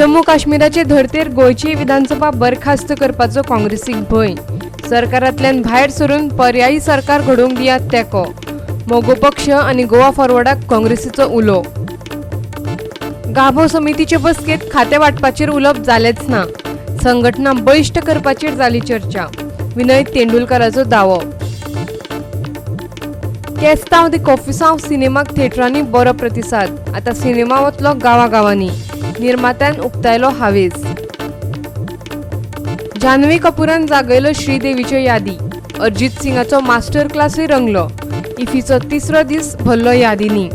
जम्मू काश्मीराचे धर्तेर गोंयची विधानसभा बरखास्त करपाचो काँग्रेसीक भंय. सरकारांतल्यान भायर सरून पर्यायी सरकार घडोवंक दियात तेंको. मगो पक्ष आनी गोवा फॉरवर्डाक काँग्रेसीचो उलो. गाभो समितीचे बसकेत खातें वांटपाचेर उलोवप जालेंच ना. संघटना बळिश्ट करपाचेर जाली चर्चा. विनय तेंडुलकाराचो दावो. केस्तांव दी कोफिसांव सिनेमाक थेटरांनी बरो प्रतिसाद. आतां सिनेमा वतलो गांवागांवांनी. निर्मात्यान उक्तायलो हावेस. जान्हवी कपूरान जागयलो श्रीदेवीच्यो यादी. अरिजीत सिंगाचो मास्टर क्लासूय रंगलो. इफ्फीचो तिसरो दीस भरलो यादींनी.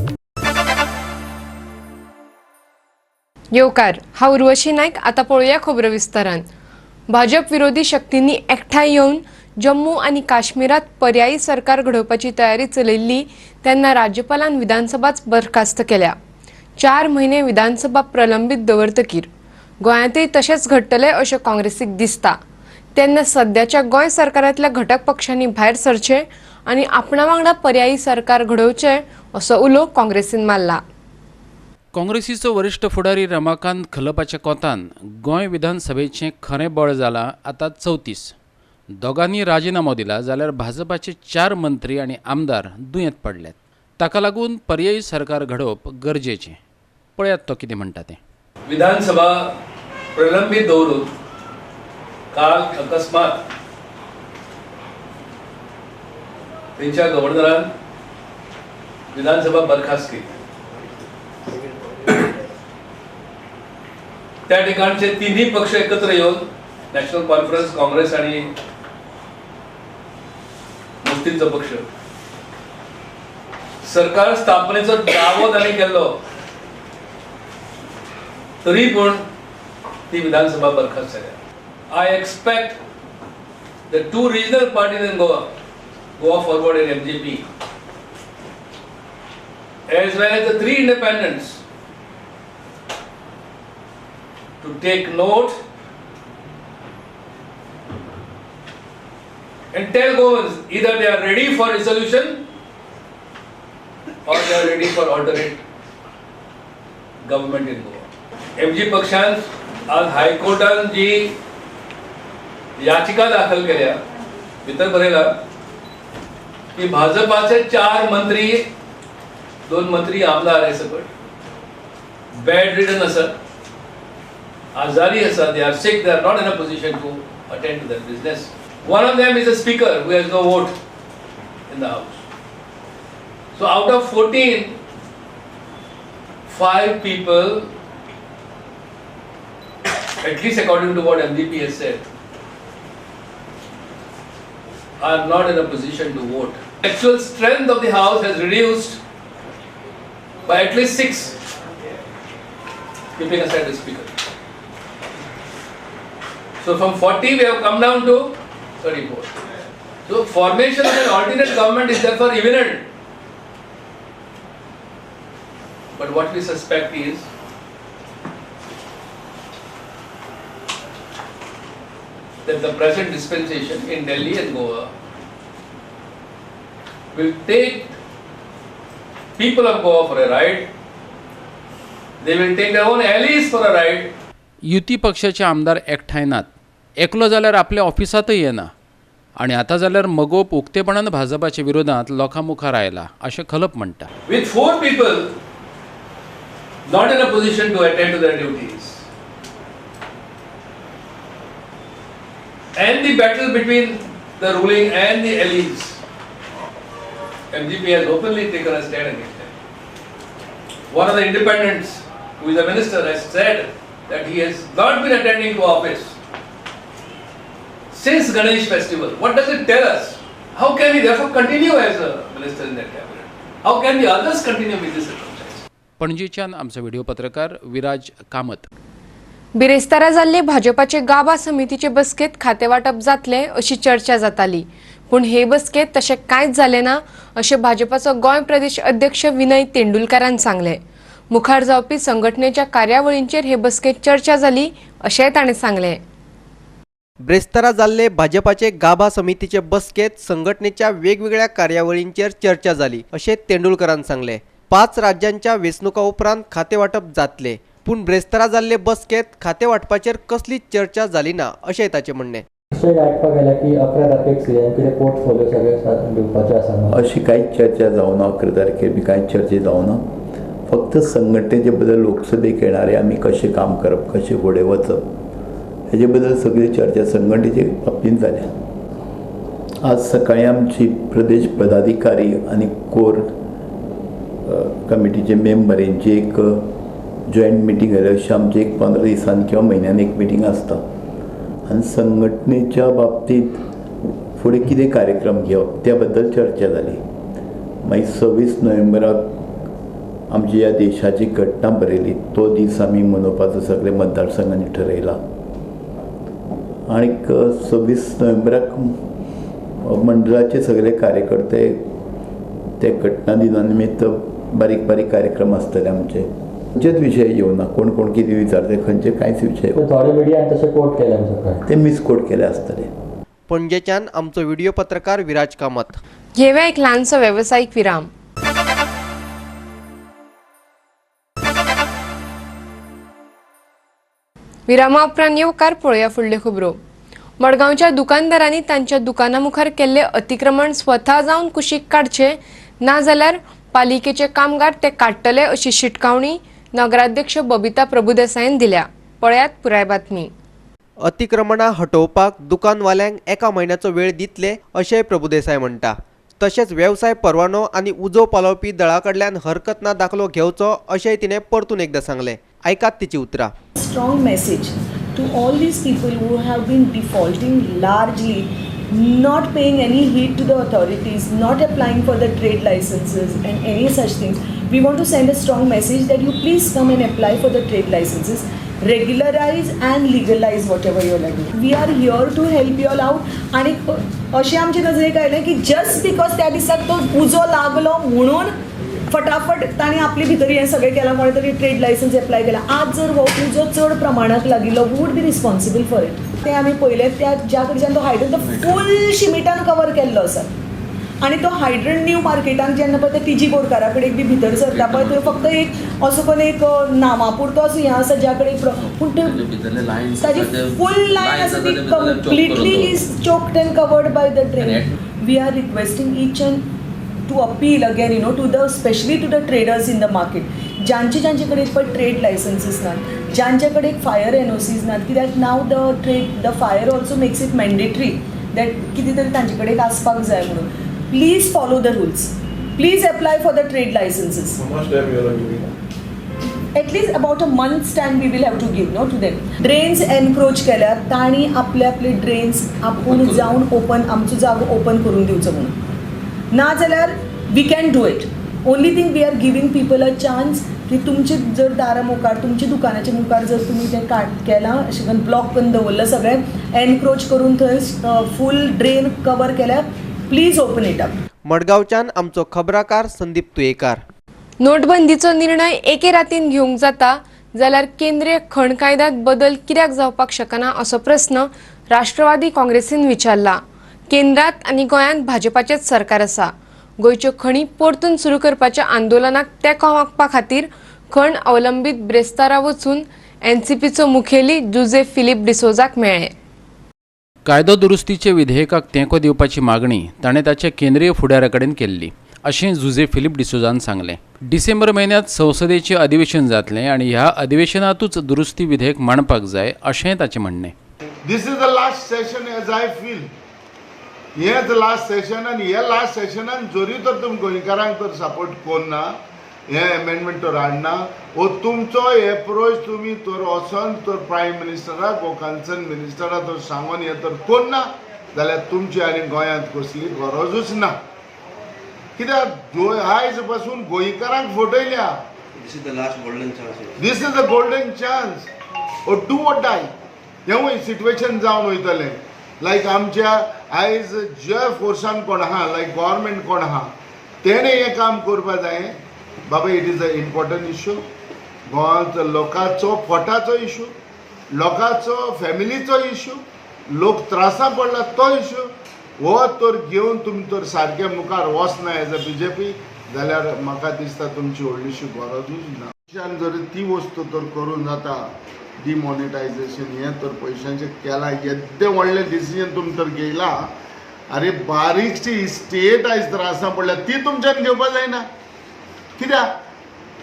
येवकार, हांव उर्वशी नायक. आतां पळोवया खबरो विस्तारान. भाजप विरोधी शक्तींनी एकठांय येवन जम्मू आनी काश्मीरात पर्यायी सरकार घडोवपाची तयारी चलयल्ली तेन्ना राज्यपालान विधानसभाच बरखास्त केल्या. 4 म्हयने विधानसभा प्रलंबीत दवरतकीर गोंयांतय तशेंच घडटलें अशें काँग्रेसीक दिसता. तेन्ना सद्याच्या गोंय सरकारांतल्या घटक पक्षांनी भायर सरचें आनी आपणा वांगडा पर्यायी सरकार घडोवचें असो उलो काँग्रेसीन मारला. काँग्रेसीचो वरिश्ठ फुडारी रमाकांत खलपाच्या कोतान गोंय विधानसभेचें खरें बळ जालां आतां 34. दोगांनी राजिनामो दिला जाल्यार भाजपाचे 4 मंत्री आनी आमदार दुयेंत पडल्यात. ताका लागून पर्यायी सरकार घडोवप गरजेचें. पळयात तो कितें म्हणटा तें. विधानसभा प्रलंबीत दवरून काल अकस्मात थंयच्या गव्हर्नरान विधानसभा बरखास्त केली. त्या ठिकाणचे तिन्ही पक्ष एकत्र येऊन नॅशनल कॉन्फरन्स, काँग्रेस आणि मुफ्तींचो पक्ष सरकार स्थापनेचो दावो तांणी केल्लो, तरी पण ती विधानसभा बरखास्त जाल्या. I expect the 2 regional parties in Goa, Goa Forward and MGP, as well as the 3 independents, to take note and tell Goans either they are ready for resolution or they are ready for alternate government in Goa. MG पक्षान आज हायकोर्टान जी याचिका दाखल केल्या, भितर बरयला की भाजपाचे 4 मंत्री, 2 मंत्री आमदार हे सकट बेड रिडन आसात, आजारी आसात, they are sick, they are not in a position to attend to their business. One of them is a speaker who has no vote in the house. So out of 14, 5 people, at least according to what MGP has said, are not in a position to vote. Actual strength of the house has reduced by at least 6, keeping aside the speaker. So from 40 we have come down to 34. So formation of an alternate government is therefore imminent. But what we suspect is that the present dispensation in Delhi and Goa will take people of Goa for a ride. They will take their own allies for a ride. युती पक्षाचे आमदार एकठांय नात. एकलो जाल्यार आपल्या ऑफिसांतय येना आनी आतां जाल्यार मगोप उक्तेपणान भाजपाच्या विरोधांत लोकां मुखार आयला अशें खलप म्हणटा. With 4 people not in a position to attend to their duties and the battle between the ruling and the elites, MGP has openly taken a stand against them. One of the independents, who is a minister, has said that he has not been attending to office since Ganesh festival. What does it tell us? How can he therefore continue as a minister in that cabinet? How can the others continue with this circumstance? पणजीच्यान आमचो video पत्रकार विराज कामत. बिरेस्तारा जाल्ले भाजपाचे गाबा समितीचे बसकेत खातें वांटप जातलें अशी चर्चा जाताली, पूण हे बसकेत तशें कांयच जालें ना अशें भाजपाचो गोंय प्रदेश अध्यक्ष विनय तेंडुलकारान सांगलें. मुखार जावपी संघटनेच्या कार्यावळींचेर हे बसकेत चर्चा जाली अशेंय ताणें सांगलें. ब्रेस्तारा जाल्ले भाजपाचे गाभा समितीचे बसकेत संघटनेच्या वेगवेगळ्या कार्यावळींचेर चर्चा जाली अशें तेंडुलकरान सांगलें. 5 राज्यांच्या वेंचणुका उपरांत खातें वांटप जातलें, पूण ब्रेस्तारा जाल्ले बसकेंत खातें वांटपाचेर कसलीच चर्चा जाली ना अशें ताचें म्हणणें. अशें आयकपाक गेलें की 11 तारखेक सीएम कितें पोर्टफोलियो सगळे दिवपाचे आसा. अशी कांयच चर्चा जावना, 11 तारखेर बी कांयच चर्चा जावना. फक्त संघटनेचे बद्दल लोकसभेक येणारे आमी कशें काम करप, कशें फुडें वचप हेजे बद्दल सगळी चर्चा संघटनेचे बाबतींत जाल्या. आज सकाळी आमची प्रदेश पदाधिकारी आनी कोर कमिटीचे मेंबर हेंची एक जॉयंट मिटींग जाली. अशी आमची एक 15 दिसांनी किंवा म्हयन्यान एक मिटींग आसता आनी संघटनेच्या बाबतींत फुडें कितें कार्यक्रम घेवप त्या बद्दल चर्चा जाली. मागीर 26 नोव्हेंबराक आमची ह्या देशाची घटना बरयली तो दीस आमी मनोवपाचो सगळे मतदारसंघांनी ठरयला आनीक 26 नोव्हेंबराक मंडळाचे सगळे कार्यकर्ते ते घटना दिना निमित्त बारीक बारीक कार्यक्रम आसतले आमचे. खंयचेच विशय येवना, कोण कोण कितें विचारते खंयचे कांयच विशय. थोडे मिडियान तशें कोट केले सकाळी, ते मिसकोट केले आसतले. पणजेच्यान आमचो व्हिडिओ पत्रकार विराज कामत. घेव्या एक ल्हानसो वेवसायीक विराम. विरामा उपरांत येवकार पळोवया फुडल्यो खबरो. मडगांवच्या दुकानदारांनी तांच्या दुकाना मुखार केल्ले अतिक्रमण स्वता जावन कुशीक काडचे नाजाल्यार पालिकेचे कामगार ते काडटले अशी शिटकावणी नगराध्यक्ष बबिता प्रभुदेसायन दिल्या. पळयात पुराय बातमी. अतिक्रमणां हटोवपाक दुकानवाल्यांक 1 म्हयन्याचो वेळ दितले अशेंय प्रभुदेसाय म्हणटा. तशेंच वेवसाय परवानो आनी उजो पालोवपी दळा कडल्यान हरकत ना दाखलो घेवचो अशेंय तिणें परतून एकदां सांगलें. आयकात तिची उतरां. Strong message to all these people who have been defaulting largely, not paying any heed to the authorities, not applying for the trade licenses and any such things. We want to send a strong message that you please come and apply for the trade licenses, regularize and legalize whatever you are doing. We are here to help you all out. आणि अशें आमचे नजरेक आयलें की just because त्या दिसाक तो उजो लागलो म्हणून फटाफट तांणी आपले भितर हें सगळें केलां, कोणें तरी ट्रेड लायसन्स एप्लाय केलां. आज जर हो उजो चड प्रमाणांत लागिल्लो, would be responsible for it. तें आमी पळयलें, त्या ज्या कडच्यान तो हायड्रंट तो फूल शिमिटान कवर केल्लो आसा आनी तो हायड्रंट न्यू मार्केटान जेन्ना पळय टिजी बोरकारा कडेन बी भितर सरता पळय, थंय फक्त एक असो कोण एक नांवा पुरतो असो हें आसा ज्या कडेन, पूण ताजी फूल लायन आसा ती completely is choked and covered by the drain. We are requesting each and to appeal again, you know, to the specially to the traders in the market, ज्यांचे ज्यांचे कडेन पळय ट्रेड लायसन्सीस नात, ज्यांचे कडेन फायर एनओसीज नात, कित्याक now the trade the fire also makes it mandatory that कितें तरी तांचे कडेन आसपाक जाय म्हणून. Please follow the rules, please apply for the trade licenses. At least about a month's time we will have to give no to them. Drains encroach केल्यार तांणी आपले आपले ड्रेन्स आपूण जावन ओपन, आमचो जागो ओपन करून दिवचो म्हणून. ना जाल्यार we can do it. Only thing we are giving people a chance की तुमचे जर दारा मुखार, तुमच्या दुकानाच्या मुखार जर तुमी तें केलां अशें करून ब्लॉक करून दवरलां सगळें एनक्रोच करून थंय फूल ड्रेन कवर केल्यार प्लीज ओपन it up. मडगांवच्यान आमचो खबराकार संदीप तुयेकार. नोटबंदीचो निर्णय एके रातीन घेवंक जाता जाल्यार केंद्रीय खण कायद्यांत बदल कित्याक जावपाक शकना असो प्रस्न राष्ट्रवादी काँग्रेसीन विचारला. केंद्रात आनी गोंयांत भाजपाचेच सरकार आसा. गोंयच्यो खणी परतून सुरू करपाच्या आंदोलनाक तेंको मागपा खातीर खण अवलंबीत ब्रेस्तारा वचून एनसीपीचो मुखेली जुजे फिलीप डिसोजाक मेळ्ळे. कायदो दुरुस्तीचे विधेयकाक तेंको दिवपाची मागणी ताणें ताच्या केंद्रीय फुडाऱ्या कडेन केल्ली अशें जुजे फिलीप डिसोजान सांगलें. डिसेंबर म्हयन्यांत संसदेचें अधिवेशन जातलें आनी ह्या अधिवेशनांतूच दुरुस्ती विधेयक मांडपाक जाय अशेंय ताचें म्हणणें. This is the last session as I feel. हेंच लास्ट सेशन आनी हे लास्ट सेशनान जरी तर तुमी गोंयकारांक तर सपोर्ट करना, हे एमेंडमेंट तर हाडना, वो तुमचो एप्रोच तुमी तर वचोन तर प्रायम मिनिस्टराक वो कन्सर्न मिनिस्टराक तर सांगून हें तर करना जाल्यार तुमची आनी गोंयांत कसली गरजूच ना. कित्याक आयज पासून गोंयकारांक फटयल्या. This is the last golden chance. This is the golden chance. Or do or die. हेंवूय सिट्युएशन जावन वयतलें. लायक आमच्या आयज ज्या फोर्सान कोण आहा, लायक गव्हर्मेंट कोण आहा, तेणें हें काम करपा जाय. बाबा, it is a important issue. गोंयांत लोकांचो पोटाचो इशू, लोकांचो फॅमिलीचो इशू, लोक त्रासा पडला तो इशू, हो तर घेवन तुमी तर सारके मुखार वचना as a BJP जाल्यार म्हाका दिसता तुमची व्हडलीशी गरजूच ना. पयशान जर ती वस्तू तर करून जाता डिमॉनिटायझेशन हें तर पयशांचें केलां, येद्दें व्हडलें डिसिजन तुमी तर घेयलां. अरे बारीकशी स्टेट आयज त्रासां पडल्या ती तुमच्यान घेवपा जायना कित्याक?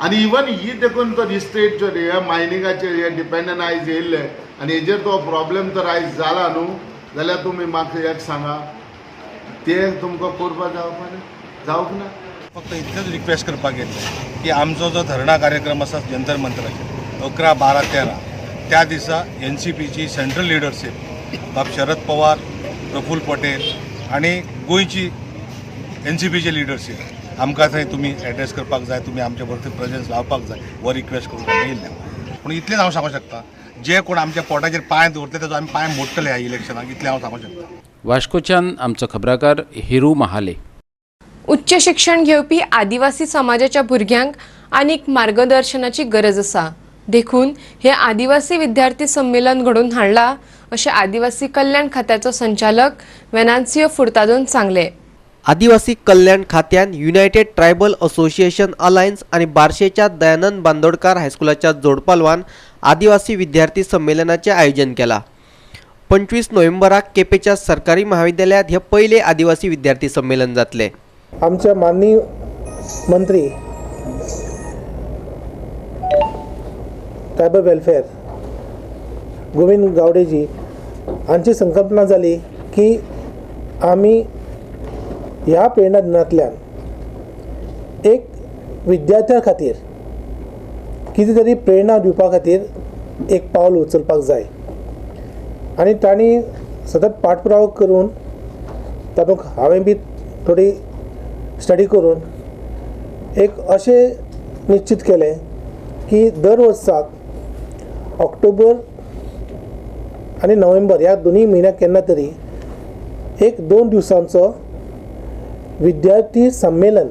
आनी इवन ही देखून तर स्टेट जर हे मायनिंगाचेर हे डिपेंडंट आयज येयल्ले आनी हेजेर तो प्रॉब्लेम तर आयज जाला न्हू, जाल्यार तुमी म्हाका एक सांगा ते तुमकां करपा जावपा ना, जावंक ना. फक्त इतलेंच रिक्वेस्ट करपाक येतलें की आमचो जो धरणा कार्यक्रम आसा जंतर मंतराचेर 11, 12, 13 त्या दिसा एनसीपीची सेंट्रल लिडरशीप बाब शरद पवार, प्रफुल्ल पटेल आनी गोंयची एनसीपीची लिडरशीप आमकां थंय तुमी एड्रेस करपाक जाय, तुमी आमच्या बरोबर प्रेजन्स लावपाक जाय हो रिक्वेस्ट करूंक आमी येयल्ले. पूण इतलेंच हांव सांगूंक शकता, जे कोण आमच्या पोटाचेर पांय दवरतले तेजो आमी पांय मोडटले ह्या इलेक्शनाक, इतलें हांव सांगूंक शकता. वास्कोच्यान आमचो खबराकार हिरू महाले. उच्च शिक्षण घेवपी आदिवासी समाजाच्या भुरग्यांक आनीक मार्गदर्शनाची गरज आसा, देखून हे आदिवासी विद्यार्थी संमेलन घडोवन हाडला अशें आदिवासी कल्याण खात्याचो संचालक वेनान्सियो फुर्तादोन सांगलें. आदिवासी कल्याण खात्यान युनायटेड ट्रायबल असोसिएशन अलायन्स आनी बार्शेच्या दयानंद बांदोडकार हायस्कुलाच्या जोडपालवान आदिवासी विद्यार्थी संमेलनाचें आयोजन केलां. 25 नोव्हेंबराक केपेंच्या सरकारी महाविद्यालयांत हे पयलें आदिवासी विद्यार्थी संमेलन जातलें. आमच्या माननीय मंत्री ट्रायबल वेलफेअर गोविंद गावडेजी हांची संकल्पना जाली की आमी ह्या प्रेरणा दिनांतल्यान एक विद्यार्थ्यां खातीर कितें तरी प्रेरणा दिवपा खातीर एक पावल उचलपाक जाय आनी तांणी सतत पाठपुरावो करून तातूंत हांवें बी थोडी स्टडी करून एक अशें निश्चित केलें की दर वर्साक ऑक्टोबर आनी नोव्हेंबर ह्या दोनूय म्हयन्याक केन्ना तरी एक 2 दिवसांचो विद्यार्थी संमेलन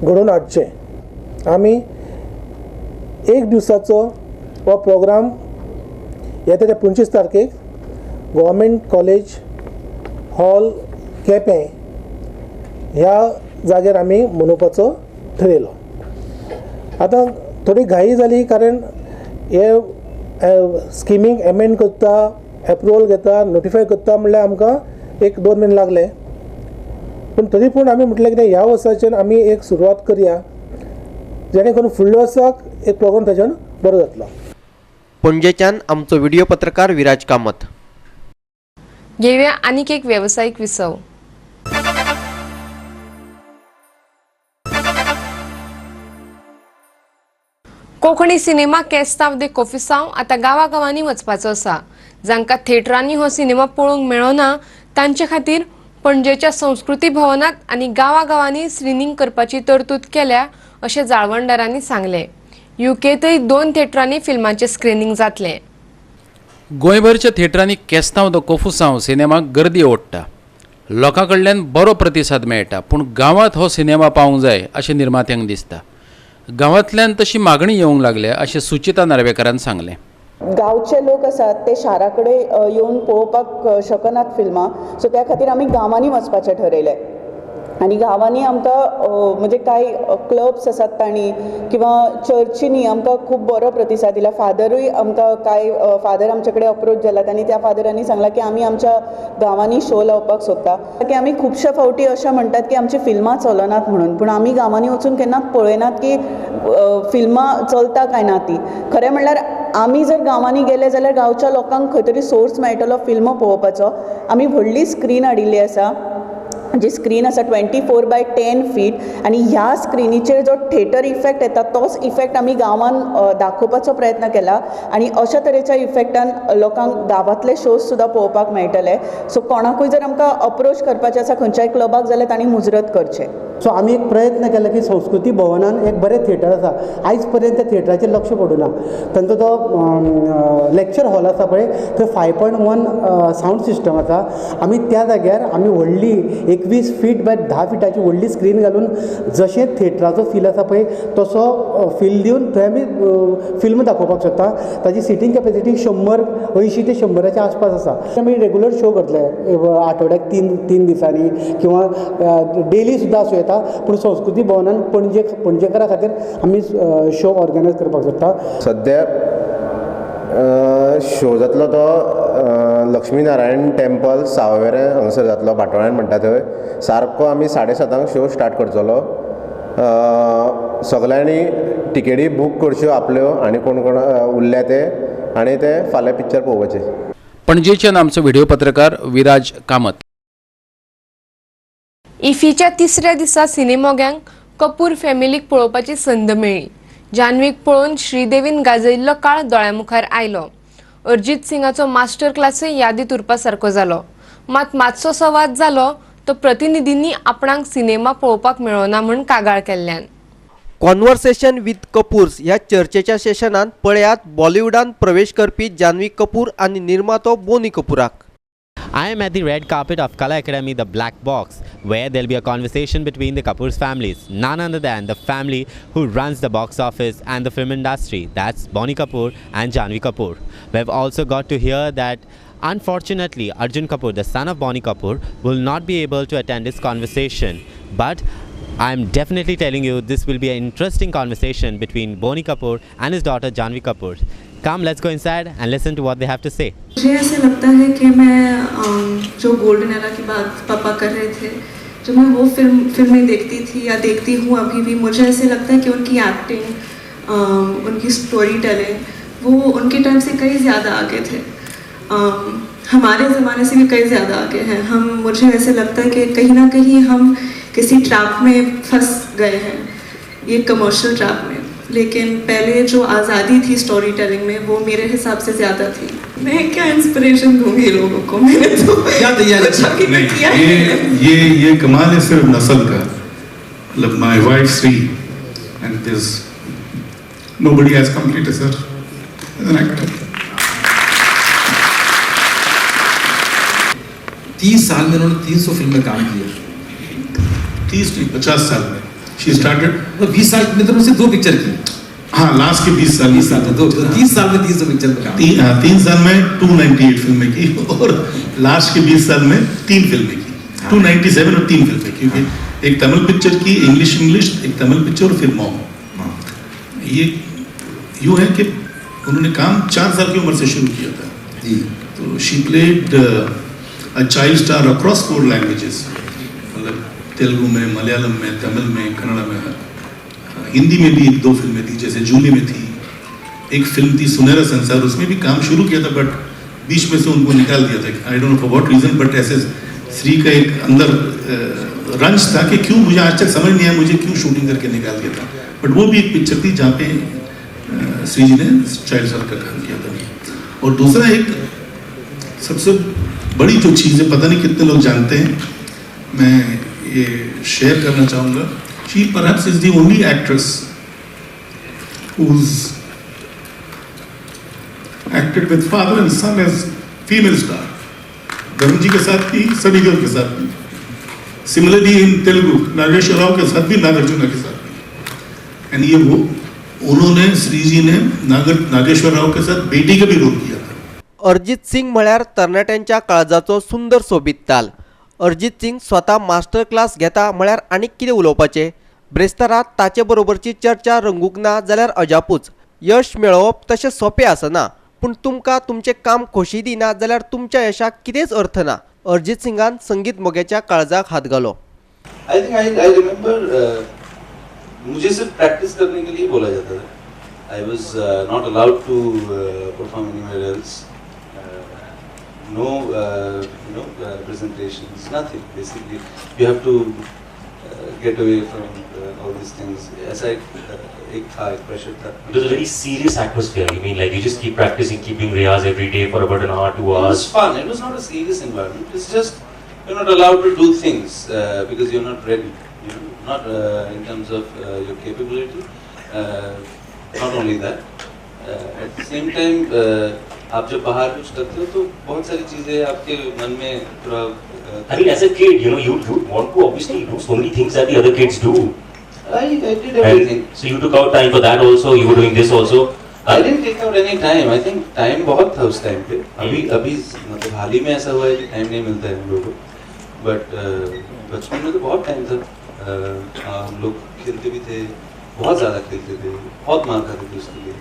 घडोवन हाडचें. आमी एक दिवसाचो हो प्रोग्राम येता त्या 25 तारखेक गव्हर्मेंट कॉलेज हॉल केपें ह्या जाग्यार आमी मनोवपाचो ठरयलो. आतां थोडी घाई जाली कारण हे स्किमींक एमेंड करता, एप्रुवल घेता, नोटिफाय करता म्हणल्यार आमकां 1-2 म्हयने लागले. पूण तरी पूण आमी म्हटलें कितें ह्या वर्साच्यान आमी एक सुरवात करया जेणे करून फुडल्या वर्साक एक प्रोग्राम ताच्यान बरो जातलो. पणजेच्यान आमचो व्हिडिओ पत्रकार विराज कामत. घेवया आनीक एक वेवसायीक विसव. कोंकणी सिनेमा केस्तांव दे कोफिसांव आतां गांवागांवांनी वचपाचो आसा. जांकां थिएटरांनी हो सिनेमा पळोवंक मेळना तांचे खातीर पणजेच्या संस्कृती भवनात आनी गांवागांवांनी स्क्रिनींग करपाची तरतूद केल्या अशें जाळवणदारांनी सांगलें. युकेंतय 2 थिएटरांनी फिल्माचें स्क्रिनींग जातलें. गोंयभरच्या थिएटरांनी केस्तांव the कोफुसांव सिनेमाक गर्दी ओडटा, लोकां कडल्यान बरो प्रतिसाद मेळटा, पूण गांवांत हो सिनेमा पावूंक जाय अशें निर्मात्यांक दिसता. गांवांतल्यान तशी मागणी येवंक लागल्या अशें सुचिता नार्वेकारान सांगलें. गांवचे लोक आसात ते शारा कडेन येवन पळोवपाक शकनात फिल्मां, सो त्या खातीर आमी गांवांनी वचपाचें ठरयलें आनी गांवांनी आमकां म्हणजे कांय क्लब्स आसात तांणी किंवा चर्चींनी आमकां खूब बरो प्रतिसाद दिला. फादरूय आमकां कांय फादर आमचे कडेन अप्रोच जाल्यात आनी त्या फादरांनी सांगलां की आमी आमच्या गांवांनी शो लावपाक सोदता. की आमी खुबशे फावटी अशें म्हणटात की आमची फिल्मां चलनात म्हणून, पूण आमी गांवांनी वचून केन्ना पळयनात की फिल्मां चलता काय ना ती. खरें म्हणल्यार आमी जर गांवांनी गेले जाल्यार गांवच्या लोकांक खंय तरी सोर्स मेळटलो फिल्मां पळोवपाचो. आमी व्हडली स्क्रीन हाडिल्ली आसा, जी स्क्रीन आसा 24x10 feet आनी ह्या स्क्रिनीचेर जो थिएटर इफेक्ट येता तोच इफेक्ट आमी गांवान दाखोवपाचो प्रयत्न केला आनी अशा तरेच्या इफेक्टान लोकांक गांवांतले शोज सुद्दां पळोवपाक मेळटले. सो कोणाकूय जर आमकां अप्रोच करपाचें आसा खंयच्याय क्लबाक जाल्यार तांणी मुजरत करचें. सो आमी एक प्रयत्न केला की संस्कृती भवनान एक बरें थिएटर आसा, आयज पर्यंत त्या थिएटराचेर लक्ष पडूं ना. तांचो जो लेक्चर हॉल आसा पळय थंय 5.1 सावंड सिस्टम आसा. आमी त्या जाग्यार आमी व्हडली 21 फीट बाय 10 फिटाची व्हडली स्क्रीन घालून जशें थिएटराचो फील आसा पळय तसो फील दिवन थंय आमी फिल्म दाखोवपाक शकता. ताजी सिटींग कॅपेसिटी 180 ते 100 आसपास आसा. आमी रेगुलर शो करतले आठवड्याक 3 दिसांनी किंवा डेली सुद्दां आसूं येता. येता पूण संस्कृती भवनान पणजे पणजेकारां खातीर आमी शो ऑर्गनायज करपाक सोदता. सद्या शो जातलो तो लक्ष्मी नारायण टेम्पल सावयवेरें हांगासर जातलो, बाटोळ्यान म्हणटा थंय. सारको आमी 7:30 शो स्टार्ट करतलो. सगल्यांनी टिकेटी बूक करच्यो आपल्यो आनी कोण कोण उरल्या ते आनी ते फाल्यां पिक्चर पळोवपाचें. पणजेच्यान आमचो व्हिडिओ पत्रकार विराज कामत. इफीच्या तिसऱ्या दिसा सिनेमोग्यांक कपूर फॅमिलीक पळोवपाची संद मेळ्ळी. जान्हवीक पळोवन श्रीदेवीन गाजयिल्लो काळ दोळ्यामुखार आयलो. अरिजीत सिंगाचो मास्टर क्लासूय यादीत उरपा सारको जालो. मात मातसो संवाद जालो तो प्रतिनिधींनी आपणाक सिनेमा पळोवपाक मेळना म्हूण कागाळ केल्ल्यान. कॉन्वर्सेशन विथ कपूर्स ह्या चर्चेच्या सेशनान पळयात बॉलिवूडान प्रवेश करपी जान्हवी कपूर आनी निर्मातो बोनी कपूराक. I am at the red carpet of Kala Academy, the Black Box, where there'll be a conversation between the Kapoor's families, none other than the family who runs the box office and the film industry. That's Boney Kapoor and Janhvi Kapoor. We've also got to hear that unfortunately Arjun Kapoor, the son of Boney Kapoor, will not be able to attend this conversation. But I'm definitely telling you this will be an interesting conversation between Boney Kapoor and his daughter Janhvi Kapoor. Come, let's go inside and listen to what they have to say. मुझे ऐसे लगता है कि मैं जो golden era की बात पापा कर रहे थे, जो मैं वो फिल्में देखती थी या देखती हूँ अभी भी, मुझे ऐसे लगता है कि उनकी एक्टिंग, उनकी स्टोरी टेलिंग, वो उनके टाइम से कहीं ज़्यादा आगे थे, हमारे ज़माने से भी कहीं ज़्यादा आगे हैं हम. मुझे ऐसे लगता है कि कहीं ना कहीं हम किसी ट्रैप में फंस गए हैं, ये कमर्शियल ट्रैप में. लेकिन पहले जो आज़ादी थी स्टोरी टेलिंग में, वो मेरे हिसाब से ज़्यादा थी. मैं क्या इंस्पिरेशन दूंगी लोगों को, मैंने तो क्या तैयारी नहीं किया. ये कमाल है सिर्फ नस्ल का. मतलब my wife Sri and this nobody has completed sir as an actor. 30 साल में उन्होंने 300 फिल्म में काम किया. 30 नहीं 50 साल में she started. 20 साल में तो उनसे 2 पिक्चर की. हाँ, लास्ट के 20 साल, 20 साल में 2, 30 साल में 300 पिक्चर में काम. 3 साल में 298 फिल्में की और लास्ट के 20 साल में 3 फिल्में की. 297 और 3 फिल्में, क्योंकि एक तमिल पिक्चर की, इंग्लिश एक तमिल पिक्चर और फिर मॉम. ये यूँ है कि उन्होंने काम 4 साल की उम्र से शुरू किया था जी. तो she played a child star across 4 languages, मतलब तेलुगु में, मलयालम में, तमिल में, कन्नड़ा में, हिंदी में भी 1-2 फिल्में थी. जैसे जूली में थी एक फिल्म थी सुनहरा संसार, उसमें भी काम शुरू किया था बट बीच में से उनको निकाल दिया था. I don't know for what reason, but ऐसे श्री का एक अंदर रंज था कि क्यों, मुझे आज तक समझ नहीं आया मुझे क्यों शूटिंग करके निकाल दिया था. बट वो भी एक पिक्चर थी जहाँ पे श्री जी ने चाइल्ड स्टार का काम किया था. और दूसरा एक सबसे बड़ी जो चीज़ है, पता नहीं कितने लोग जानते हैं, मैं ये शेयर करना चाहूँगा. She perhaps is the only actress who's acted with father and son as female star. Dharm ji के साथ भी, सनी देओल के साथ भी. सिमिलरली इन तेलुगु नागेश्वर राव के साथ भी, नागार्जुना के साथ भी. एंड ये वो उन्होंने श्री जी ने नागेश्वर राव के साथ बेटी का भी रोल किया था. अरिजीत सिंग म्हळ्यार तरणाट्यांच्या काळजाचो सुंदर सोबीत ताल. अरिजीत सिंग स्वता मास्टर क्लास घेता म्हळ्यार आनीक कितें उलोवपाचें. ब्रेस्तारा ताचे बरोबरची चर्चा रंगूंक ना जाल्यार अजापूच. यश मेळोवप तशें सोंपें आसना, पूण तुमकां तुमचें काम खोशी दिना जाल्यार तुमच्या यशाक कितेंच अर्थ ना. अरिजीत सिंगान संगीत मोग्याच्या काळजाक हात घालो. I think I remember मुझे सिर्फ प्रैक्टिस करने के लिए बोला जाता था. I was not allowed to perform anywhere else. No, you know, presentations, nothing. Basically, you have to get away from all these things. ऐसा एक था, एक pressure था. It was a very serious atmosphere. You mean like you just keep practicing, keep doing riyaz every day for about an hour, 2 hours. It was fun. It was not a serious environment. It's just you're not allowed to do things because you're not ready. You know, not in terms of your capability. Not only that. At the same time. आप जब बाहर कुछ करते हो तो बहुत सारी चीजें आपके मन में थोड़ा. I mean, as a kid, you know, you want to obviously do so many things that the other kids do. I did everything. And so you took out time for that also. You were doing this also. I didn't take out any time. I think time बहुत था उस time pay. अभी अभी मतलब हाल ही में ऐसा हुआ है कि टाइम नहीं मिलता है हम लोगों को. But बचपन में तो बहुत टाइम था. हम लोग खेलते भी थे, बहुत ज़्यादा खेलते थे, बहुत मार खाते थे उसके लिए,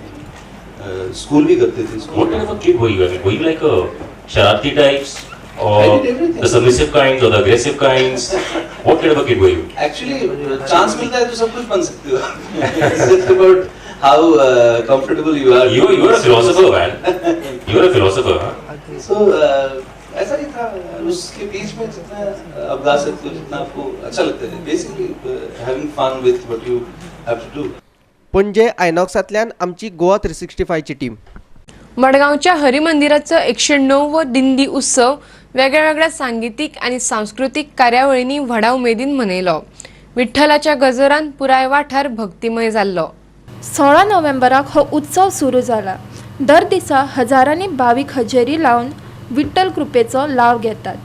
स्कूल भी करते थे। What kind of a kid were you? I mean, were you like a shararti types or the submissive kinds or the aggressive kinds? What kind of a kid were you? Actually, chance मिलता है तो सब कुछ बन सकते हो। It's just about how comfortable you are. You are a philosopher, man. You are a philosopher, huh? So ऐसा ही था। उसके beach में जितना आप गा सकते हो, जितना आपको अच्छा लगता है, basically having fun with what you have to do. Panaji आयनॉक्सांतल्यान आमची गोवा 365 ची टीम। मडगांवच्या हरिमंदिराचो 109वो दिंडी उत्सव वेगळ्या वेगळ्या सांगीतिक आनी सांस्कृतीक कार्यावळींनी व्हडा उमेदीन मनयलो। विठ्ठलाच्या गजरान पुराय वाठार भक्तिमय जाल्लो। 16 नोव्हेंबराक हो उत्सव सुरू जाला। दर दिसा हजारांनी भावीक हजेरी लावन विठ्ठल कृपेचो लाव घेतात।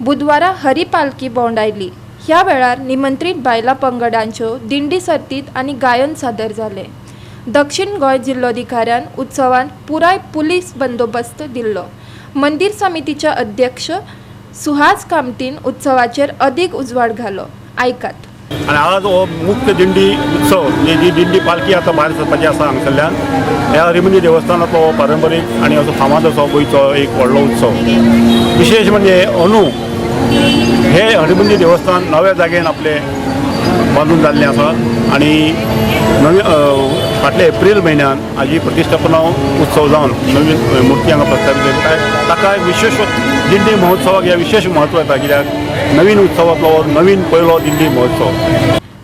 बुधवारा हरिपालकी भोंवडायली। ह्या वेळार निमंत्रीत बायलां पंगडांच्यो दिंडी सर्तीत आनी गायन सादर जालें। दक्षिण गोंय जिल्लोधिकाऱ्यान उत्सवांत पुराय पुलीस बंदोबस्त दिल्लो। मंदिर समितीचे अध्यक्ष सुहास कामतीन उत्सवाचेर अदीक उजवाड घालो। आयकात। आनी आज हो मुख्य दिंडी उत्सव म्हणजे जी दिंडी पालखी आतां भायर सरपाची आसा हांगसरल्यान, ह्या हरिमंदिर देवस्थानांतलो हो पारंपरीक आनी असो फामाद असो गोंयचो एक व्हडलो उत्सव। विशेश म्हणजे अंदू हे हरिमंदिर देवस्थान नव्या जागेन आपले बांदून जाल्लें आसा आनी नवी फाटल्या एप्रील म्हयन्यान हाजी प्रतिश्ठापना उत्सव जावन नवीन मुर्ती हांगा प्रस्तावीत जाली। ताका विशेश दिंडी महोत्सवाक ह्या विशेश म्हत्व येता, कित्याक नवीन उत्सवांतलो हो नवीन पयलो दिंडी महोत्सव।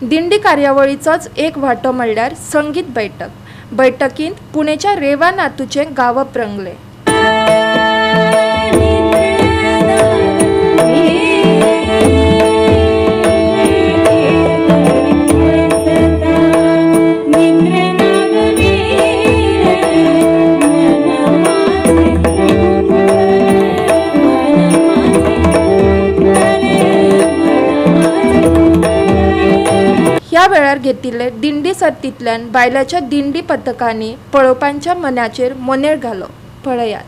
दिंडी कार्यावळीचोच एक वांटो म्हणल्यार संगीत बैठक। बैठकींत पुणेच्या रेवा नातूचें गावप रंगलें। ह्या वेळार घेतिल्ले दिंडी सर्तींतल्यान बायलांच्या दिंडी पथकांनी पळोवप्यांच्या मनाचेर मोनेळ घालो। पळयात।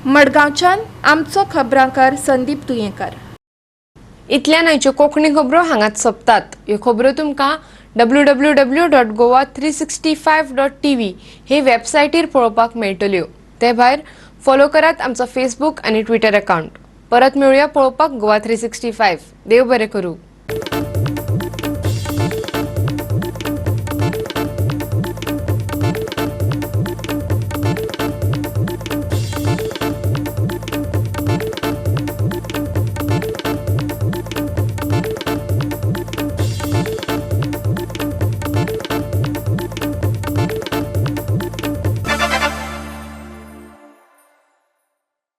मडगांवच्यान आमचो खबरांकार संदीप तुयेंकार। इतल्यान आयच्यो कोंकणी खबरो हांगाच सोंपतात। ह्यो खबरो तुमकां www.goa365.tv हे वेबसायटीर पळोवपाक मेळटल्यो। ते भायर फॉलो करात आमचो फेसबूक आनी ट्विटर अकावंट। परत मेळुया पळोवपाक गोवा 365। देव बरें करूं।